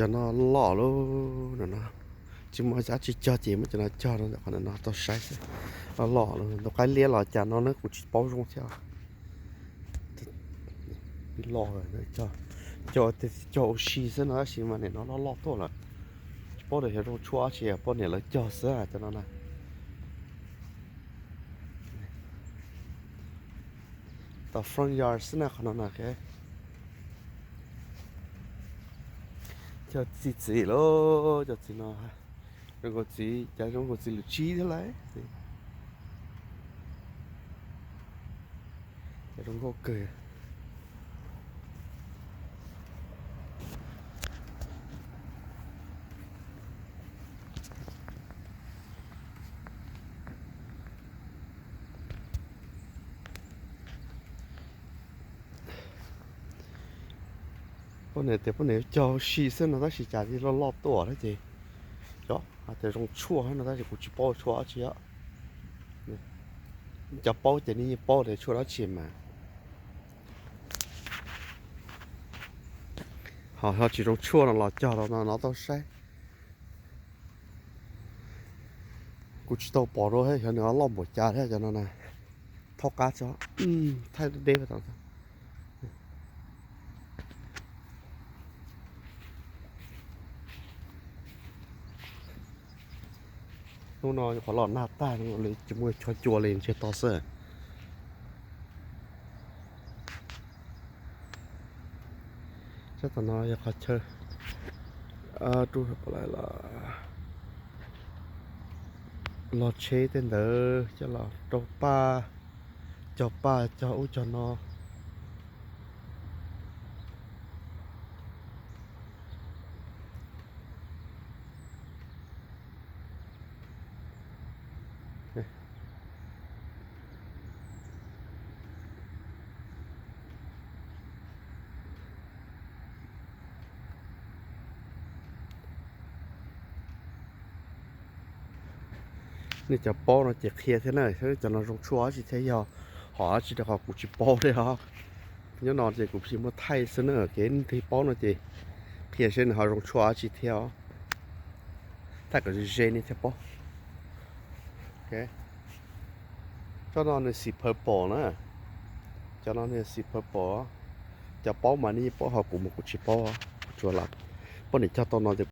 Cov no loj loj no no, tsis muaj dab tsi cog ces muab cov no cog rau ntawm qhov no tau saib xwb. Loj loj loj, tus qaib liab los cas no ne kuv tsis paub zoo thiab. Loj, cog, cog ua si xwb no tab sis mas nim no loj loj tuaj lawm. Tsis paub tias xyov zoo tshuaj dab tsi, poj niam lawv cog xwb cov no na. Tom front yard xwb na qhov no na. Cov txiv txiv lawm, cov txiv no zoo nkaus txiv, cas zoo nkaus txiv lwm tsib thiab lauj. Ces zoo nkauj kawg. Poj niam tias poj niam cog ua si xwb no tab sis cas li loj loj tuaj thiab ces, yog hais tias zoo tshuaj no tab sis kuv tsis paub tshuaj dab tsi os. Cov paub ces nej yeej paub tias tshuaj dab tsi mas. Ho yog tsis zoo tshuaj no los cog rau no no tau saib. Kuv tsis tau pom dua xyov nws loj npaum cas thiab cov no na. Thaub qab tso, thaij deb deb. Hnub no qhov los nag tag, tsis muaj chov cua li, ntsiag to xwb. Sab tom no yog qhov chaw rub, los tsheb tej ntawd coj los rau paj, cog paj cog ub cog no. Nej cov paub no ces qhia thiab na, cov no zoo tshuaj dab tsi thiab yog hom dab tsi rau qhov kuv tsis paub thiab os. Nyob no ces kuv tsis muaj thaij xwb na, kev nej twg paub no ces qhia seb nws ho zoo tshuaj dab tsi thiab os. Thaij kom ze ze nej thiaj paub. Cov no nws xim purple na, cov no nws xim purple. Cov paub mas nej yeej paub, ho kuv mas kuv tsis paub, kuv tsuas lam poj niam cog tau no ces